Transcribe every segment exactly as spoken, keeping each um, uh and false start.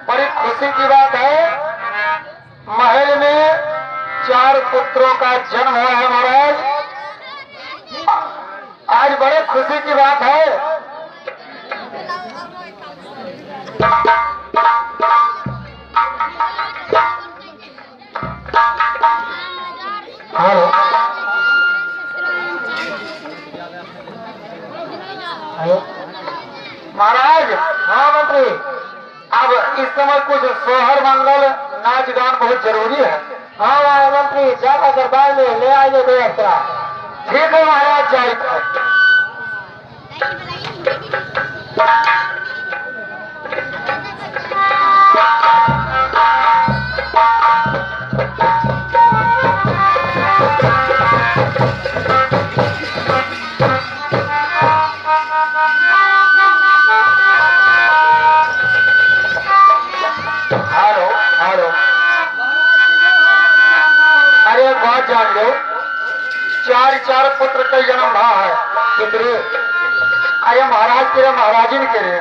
बड़ी खुशी की बात है, महल में चार पुत्रों का जन्म हुआ है महाराज। आज बड़े खुशी की बात है। हेलो। हेलो। महाराज। हाँ मंत्री। अब इस समय कुछ सोहर मंगल नाच गान बहुत जरूरी है। हाँ, हाँ, मंत्री, जाकर दरबार में ले आइए दो अप्सरा। ठीक है महाराज, जाइए। हेलो, हेलो। अरे एक बात जान लो, चार चार पुत्र का जन्म भा है। पुत्र। अरे महाराज के रे, महाराजिन के रे।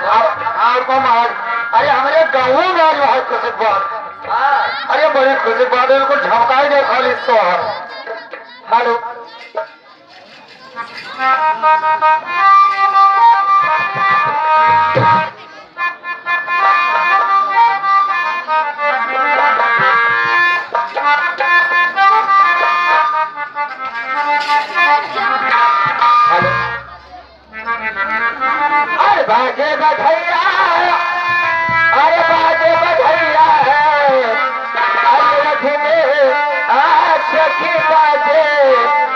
आप, आपको महाराज, अरे हमरे गाँव में आज बहुत खुशी की बात। अरे बड़ी खुशी की बात है, इनको झमकाई दे खाली सोहर। हेलो। हेलो। अरे बाजे बधैया, अरे बाजे बधैया, अरे रथ में आ सखी बाजे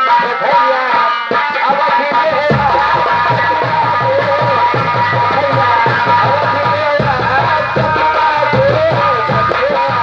बधैया, अवध में आ सखी बाजे बधैया, अवध में आ सखी बाजे बधैया।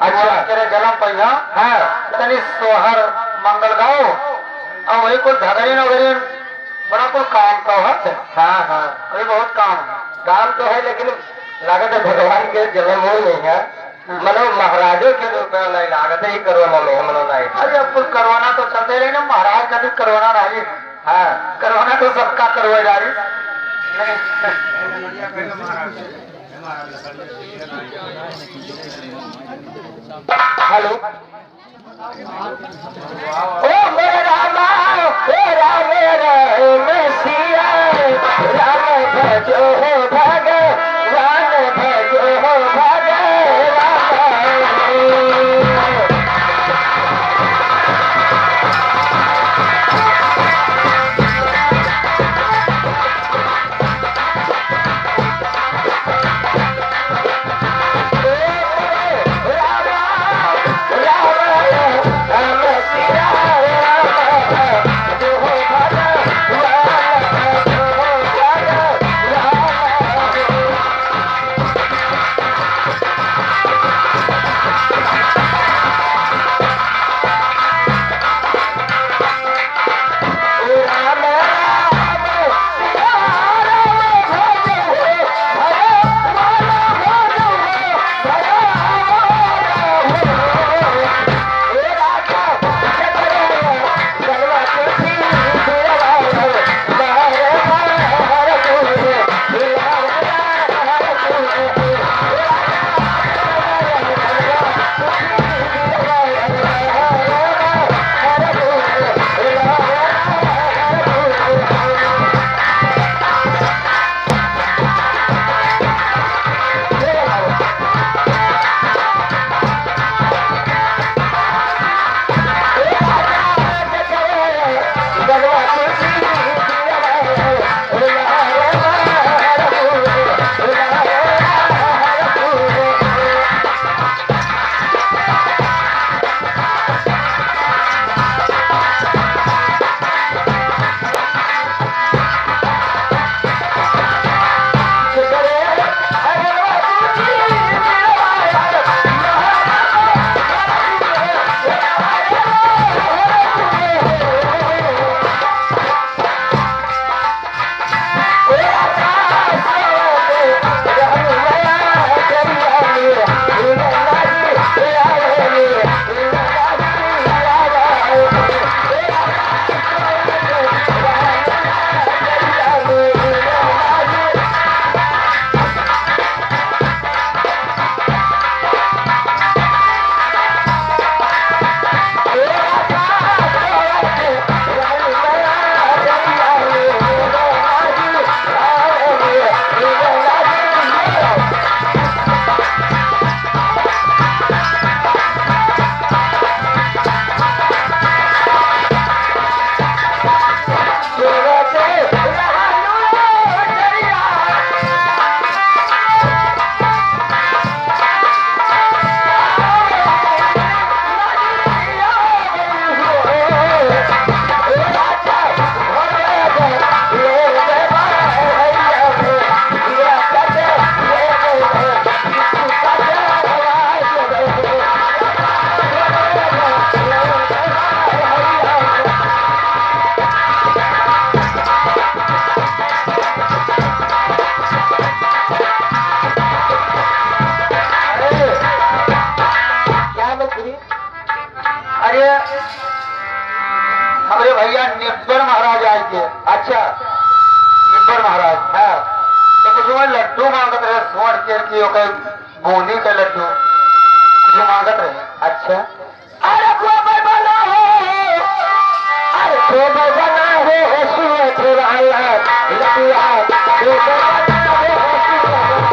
अच्छा। तेरे जलम पहिया। हाँ। तनी सोहर मंगल गाओ। और वही कुल धगरिन वगरिन बड़ा कुल काम का है। हाँ, हाँ। अभी बहुत काम है। काम तो है, लेकिन लागत है भगवान के जलम हो नहीं है। हाँ। मनो महाराजों के रूप में नहीं लागत है, ये कोरोना में हम लोग आए। अरे अब कुल कोरोना तो चलते रही ना, महाराज का भी कोरोना रही। हाँ। कोरोना तो सबका करवा जा रही। हेलो। ओ मेरा रामा, ओ राम राम सिया, राम भजो हो भगवान, भजो हो भगवान। क्या मंत्री? अरे, हमरे भैया निब्बर महाराज आए थे। अच्छा। निब्बर महाराज। हाँ। तो कुछ वो लड्डू मांगत रहे, सोच के कि ओकर बूंदी के लड्डू। कुछ मांगत रहे। अच्छा। अरे गोबर बना हो, अरे गोबर बना हो, हो सुअर चुराया, लड़ुआ, गोबर बना हो, हो सुअर चुराया, लड़ुआ,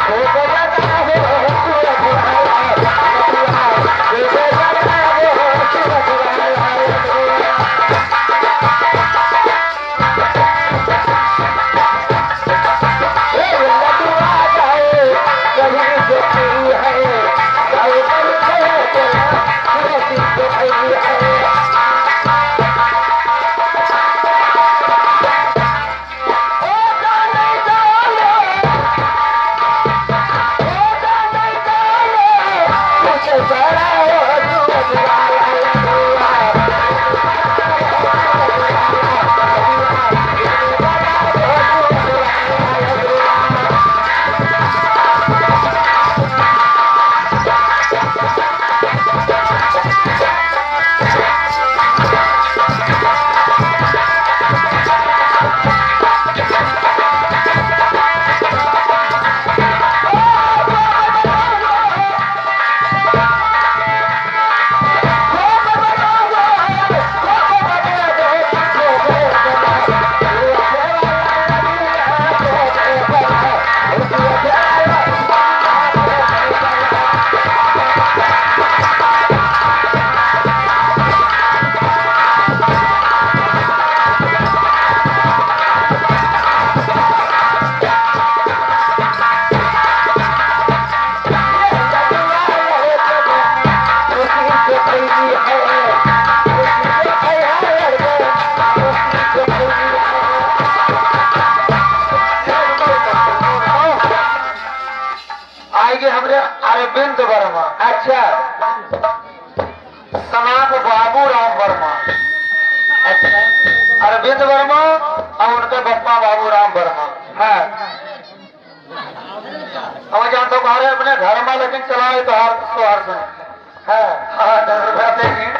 गोबर बना हो, हो सुअर चुराया, लड़ुआ। अरविंद वर्मा और उनके बप्पा बाबू राम वर्मा। हाँ। अब जान तो बाहर अपने घर में, लेकिन चलाए तो हर, तो हर सुने। हाँ। हाँ, दस रुपया देंगे।